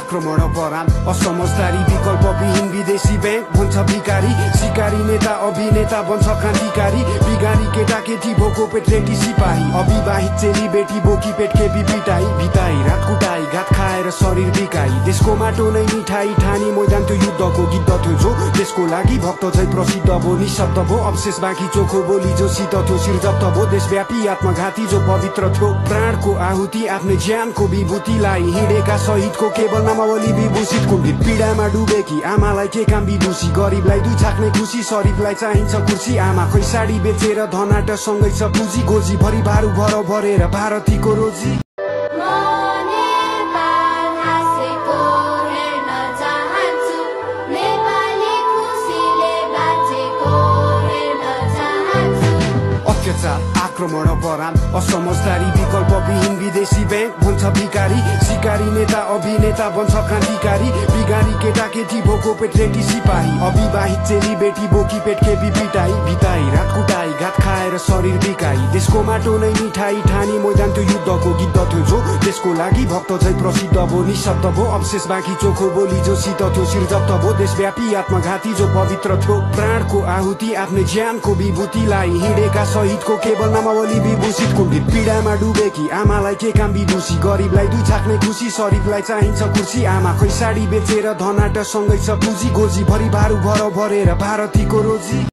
आक्रमण अपराध असमझदारी विकल्पविहीन विदेशी बैंक भन्छ भिकारी शिकारी नेता अभिनेता बन्छ क्रान्तिकारी बिगारी केटाकेटी भोको पेट रेटी सिपाही अविवाहित चेली बेटी बोकी पेट केपी पिटाई भिताई रात कुटाई घात खाएर शरीर बिकाई देशको माटो नै मिठाई ठानी मैदान त्यो युद्धको गीत थियो जो देशको लागि भक्त चाहिँ प्रसिद्ध भो निशब्द भो अवशेष बाँकी चोखो बोली जो शीत थियो शिर जप्त भो देशव्यापी आत्मघाती जो पवित्र थियो प्राणको आहुति आफ्नै ज्यानको विभूतिलाई हिँडेका शहीदको केवल नामावली विभूषित कुण्डित पीडामा डुबेकी आमालाई के काम विदुषी गरिबलाई दुई छाक्ने खुसी शरीफलाई चाहिन्छ कुर्सी आमा खै साडी बेचेर धनाट सँगै छ पुँजी गोजी भरि भारू भर भरेर भारतीको रोजी आक्रमण अपराध असमझदारी विकल्पविहीन विदेशी बैंक भन्छ भिकारी शिकारी नेता अभिनेता बन्छ क्रान्तिकारी बिगारी केटाकेटी भोको पेट रेटी सिपाही अविवाहित चेली बेटी बोकी पेट केपी पिटाई भिताई रात कुटाई घात खाएर शरीर बिकाई देशको माटो नै मिठाई ठानी मैदान त्यो युद्धको गीत थियो जो देशको लागि भक्त चाहिँ प्रसिद्ध भो निशब्द भो अवशेष बाँकी चोखो बोली जो शीत थियो शिर जप्त भो देशव्यापी आत्मघाती जो पवित्र थियो प्राणको आहुति आफ्नै ज्यानको विभूतिलाई हिँडेका शहीदको केवल नामावली विभूषित कुण्डित पीडामा डुबेकी आमालाई के काम विदुषी गरिबलाई दुई छाक्ने खुसी शरीफलाई चाहिन्छ कुर्सी आमा खै साडी बेचेर धनाट सँगै छ पुँजी गोजी भरि भारू भर भरेर भारतीको रोजी